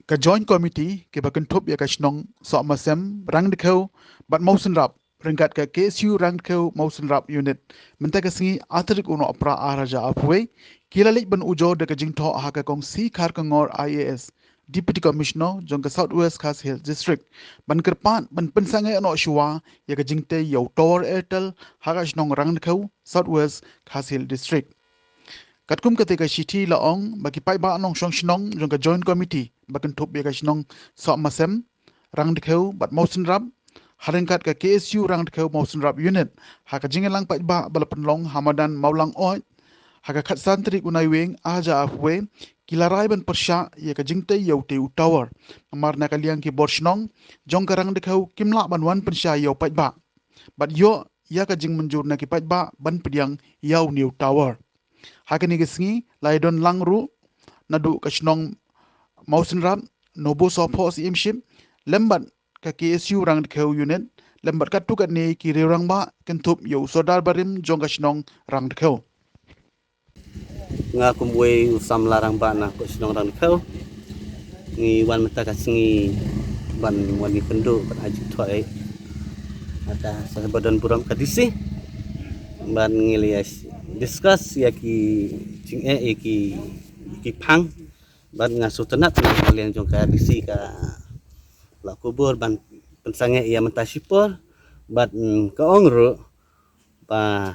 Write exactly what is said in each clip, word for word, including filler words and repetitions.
Ka Joint Committee kiba kynthup ïa ka shnong Sohmasem, Rangdkhew bad Mawsynrap ryngkat ka K S U Rangdkhew Mawsynrap Unit, mynta ka sngi, tarik u Nohprah ar hajar arphew wei, ki la leit ban ujor da ka jingthoh ha ka Kong C Kharkongor I A S, Deputy Commissioner jong ka South West Khasi Hills District, ban kyrpad ban pynsangeh noh shuwa ïa ka jingtei ïa u tower Airtel ha ka shnong Rangdkhew, South West Khasi Hills District. Katkum kata ka shithi la ong ba ki paidbah nongshong shnong jong ka Joint Committee ba kynthup ïa ka shnong Sohmasem, Rangdkhew bad Mawsynrap, ha ryngkat ka K S U Rangdkhew Mawsynrap Unit, ha ka jingïalang paidbah ba la pynlong ha madan Mawlang Oid ha ka khatsan tarik u Naiwieng ar hajar arphew wei, ki la rai ban pyrshah ïa ka jingtei ïa utei u tower, namar na ka liang ki bor shnong jong ka Rangdkhew kim lah ban wan pynshai ïa u paidbah bad ïoh ïa ka jingmynjur na ki paidbah ban pdiang ïa une u tower. Ha kane ka sngi la ïadon lang ruh naduh ka shnong Mawsynrap, Nobo Sohphoh C M Ship, lem bad ka K S U Rangdkhew Unit, lem bad katto katne ki riew rangbah kynthup ïa u Sordar barim jong ka shnong Rangdkhew. Nga kum uwei u samla rangbah na ka shnong Rangdkhew, ngi wan mynta ka sngi ban wan ïakynduh bad ai jingthoh ïa kata, sa ba don burom ka D C, bad ngi la ïa discuss ïa ki jingeh, ïa ki, ïa ki phang, bad nga sngewtynnat na ka liang jong ka D C ka la kubur ban pynsangeh ïa mynta shipor, bad, mm, ka ong ruh ba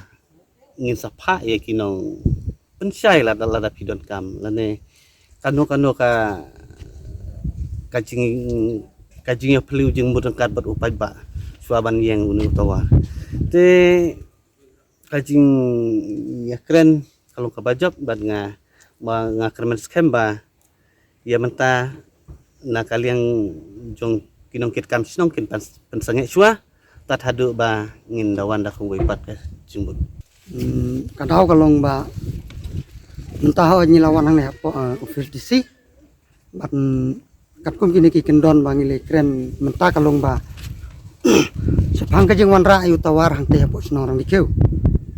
ngin sa phah ïa ki nongpynshai lada, lada phi donkam, lane kano kano ka, ka jing, ka jingïaphylliew jingmut ryngkat bad u paidbah shuwa ban ïeng une u tower. Te ka jingïakren ka long kaba jop, bad nga, ba nga kyrmen skhem ba ïa mynta na ka liang jong ki nongkitkam shnong kin pyn-, pynsangeh shuwa tad haduh ba ngin da wan da kumwei pat ka jingmut. Hmm, ka daw ka long ba mynta hooid ngi la wan hangne hapoh, eh, office D C, bad, mm, katkum kine ki kyndon ba ngi la kren mynta ka long ba shaphang ka jingwanrah ïa u tower hangtei hapoh shnong Rangdkhew,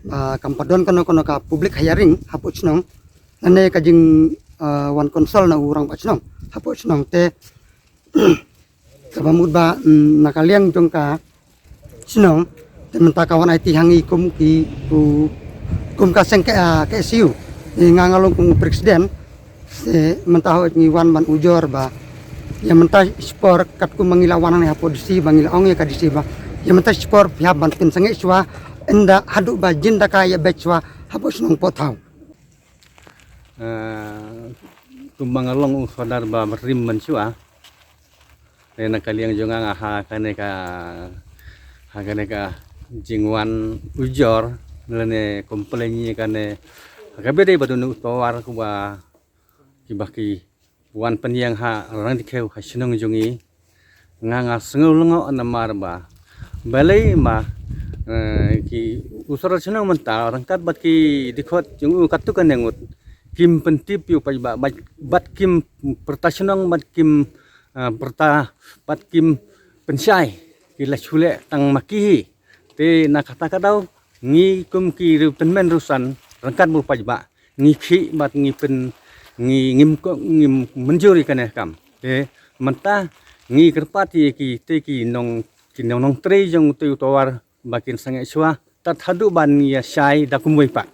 ba kam pat don kano kano ka public hearing hapoh shnong, lane ka jing, eh, wan consult na u rangbah shnong hapoh shnong. Te kaba mut ba, mm, na ka liang jong ka shnong, te mynta ka wan aiti ha ngi kum ki, u, kum ka seng ka, ah, K S U. Te nga nga long kum u president, te mynta hooid ngi wan ban ujor ba ïa mynta shipor, katkum ba ngi la wan hangne hapoh D C, ba ngi la ong ïa ka D C ba ïa mynta shipor phi hap ban pynsangeh shuwa, ynda haduh ba jin da ka ïa beit shuwa hapoh shnong Pohthaw. Ah, kumba nga long u Sordar ba rim mynshuwa, te na ka liang jong nga, nga ha kane ka, ha kane ka jingwan ujor lane complain ïa kane, ha kaba dei ba don u tower, kumba kiba ki wan pynïeng ha Rangdkhew, ha shnong jong ngi. Nga nga sngew lyngngoh namar ba balei ma, eh, ki u sordar shnong mynta ryngkat bad ki dkhot jong u katto katne ngut kim pyntip ïa u paidbah, bad, bad kim pyrta shnong, bad kim, eh, pyrta, bad kim pynshai. Ki la shu leh tang ma ki hi. Te na kata ka daw ngi kum ki riew tymmen riew san ryngkat bad u paidbah ngi khih bad ngi pyn, ngi, ngim ko, ngim mynjur ïa kane ka kam. Te mynta ngi kyrpad ïa ki, te ki nong, ki nong, nongtrei jong utei u tower ba kin sangeh shuwa tad haduh ban ïa shai da kumwei pat.